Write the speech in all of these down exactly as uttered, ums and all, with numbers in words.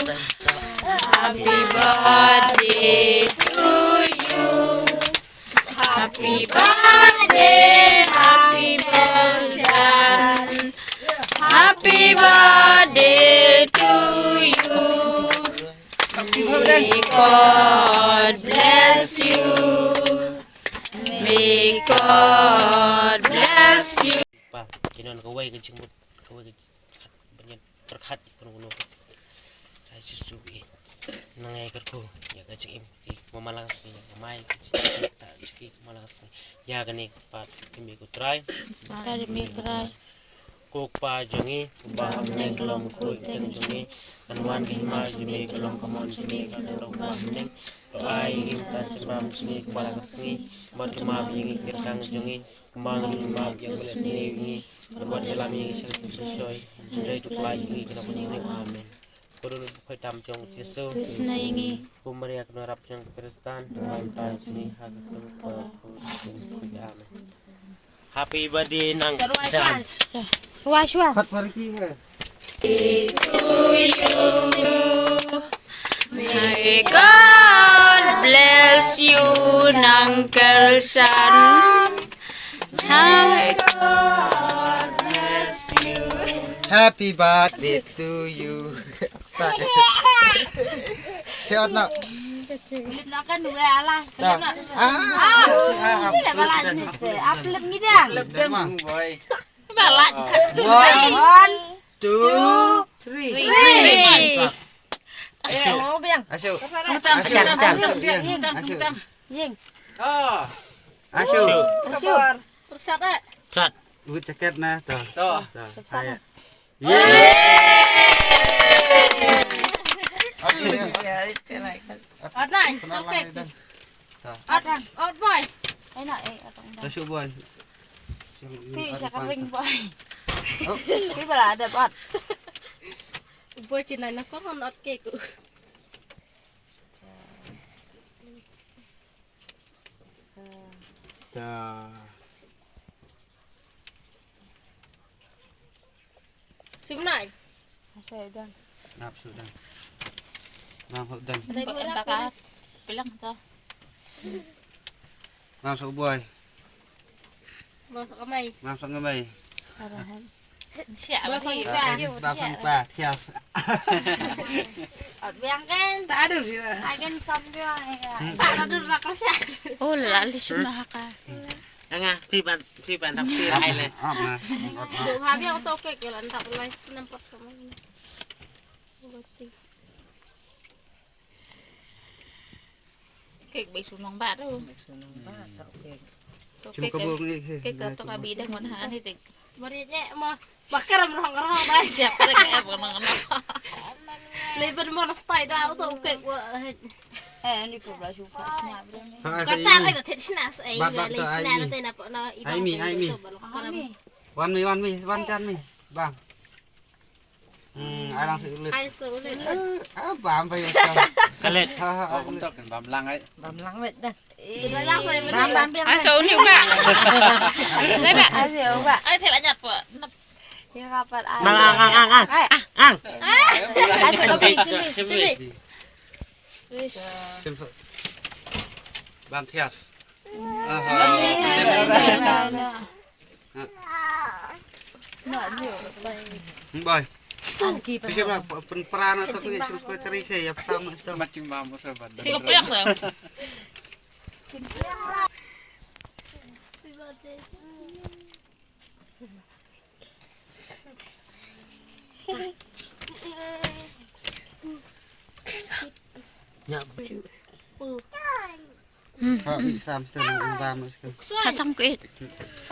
Happy birthday to you. Happy birthday, happy birthday. Happy birthday to you. May God bless you. May God bless you. Pa, ki don kawei ka jingmut, kawei ka jingmut ban ïa pyrkhat ïa kano kano. Sa shisha ki nang ïa kyrkhu ïa ka jingim ki, ma la ka sngi, ïa ka mai ka jingim, ta jingim ma la ka sngi. Ïa kane pat ki mih ko Trai. Trai mih Trai. Ko Kpa jong ngi, uba ha bneng, ka long ka ktien jong ngi. Kan wan ka hima jong me, ka long ka mon jong me, kan long ka bneng. To ai ïa ngi mynta ka jingbam jong ngi kaba la ka sngi. Bad to map ïa ngi ki kyrteng jong ngi, kumba ngi map ïa ki ba la sniew ïa ngi. Bad wat ïalam ïa ngi sha ka jingpynshoi, hynrei to pynlait ïa ngi na ka bynta jong ngi. Amen. Ko don u khoi tam jong u Jisu. Sna ïa ngi. Ko Maria ka nongrap jong ka Khristan, to ai mynta jong ngi ha ka kyrteng. Amen. Happy birthday nang. Shwa, shwa. Pat pariki hai. May God bless you, Uncle Shan. May God bless you. Happy birthday to you. Kya na? Lip na kan dua ala. Lip na. Ah, ah, ah, ah, lip na. Apa lip ni dah? Lip na. Balat. One, two, three. Three. Eh, oh, biang. Asyik. Asyik. Asyik. Ying. Ah. Asyik. Asyik. Persat, eh. Persat. Wut jaket na, to. To. To. Ayo. Yeay. Ot nai, tokek. Ot, ot boy. Ai na, eh, ot nai. Masuk boy. Pi, sa ka ring boy. Pi bala ada bot. Boy Cina na ko ngon ot kek. Ta. Sim nai. Asa udan. Nap sudan. Nap sudan. Ada dua lah, bakas. Bilang to. Nap su boy. Bang sok ngemai. Bang sok ngemai. Arahan. Siap. Bang sok ngemai. Bang sok ngemai. Tias. Biang kan. Tak ada sih. Agen sambil ya. Tak ada nak kerja. Oh, lalu sudah haka. Anga, pi ban, pi ban tapi ai le. Apa? Apa? Habis aku tokek ya, lantak lai nampak sama ini. Berarti. Kek bai sunong ba tu. Bai sunong ba tu kek. Tu kek. Cuma kebun ni. Kek tu ka bidang mana ha ni tik. Beri je mo bakar merong merong ba. Siap kek eh merong merong. Leben mo na stay da tu kek. Eh ni pun baju kat sini bro ni. Kata aku tak sini eh. Bat bat tu ai mi. Ai mi, ai mi. Wan mi, wan mi, wan jan mi. Bang. Hmm, ai lang sa ulit. Ai sa ulit. Ah, bam pa ya. Kalet. Ha ha. Oh, kumtok kan bam lang ai. Bam lang wet dah. Bam bam biang. Ai sa ulit ba. Lai ba. Ai sa ulit ba. Ai thela nyat po. Ya kapat ai. Bang ang ang ang ang. Ai. Ang. Ai sa ulit simi simi. Sim sa. Bam thias. Aha. Bai. Sisi pun pernah tu sisi suka cari ke ya pesam itu. Macam mamu sabar. Cik kopiak tu. Ya. Ha, bi sam sto nang bam sto. Hasam ko it.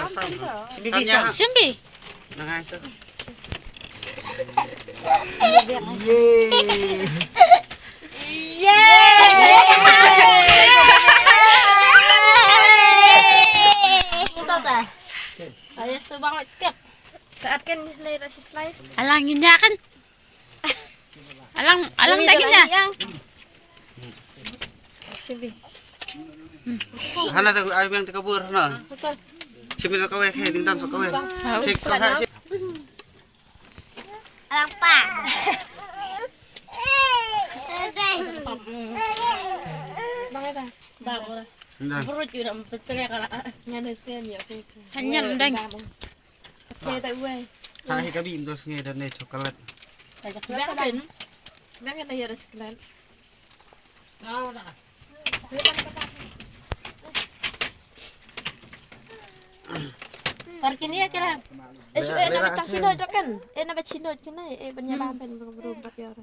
Hasam. Simbi. Simbi. Nang ai to. Yeay. Yeay. Ayo subang tip. Saat kan ni rasa slice. Alang indah kan. Alang, alang daging dah. Sini. Hana tak ai yang takabur hana. Sini tak kawek he ding dan sok kawek. Kek kau hai. Alang pa. Nda. Bro, you nak betul ya kalau ngan sen ya. Hanya rendang. Oke, tak uai. Ha, hi ka bim tu sngi da ne chocolate. Biar kan? Biar kan ya ada chocolate. Parkini ya kira. Eh, su, eh, na ba chino kan? Eh, na ba chino kan? Eh, banya ba pen bro, bro, bro, ya.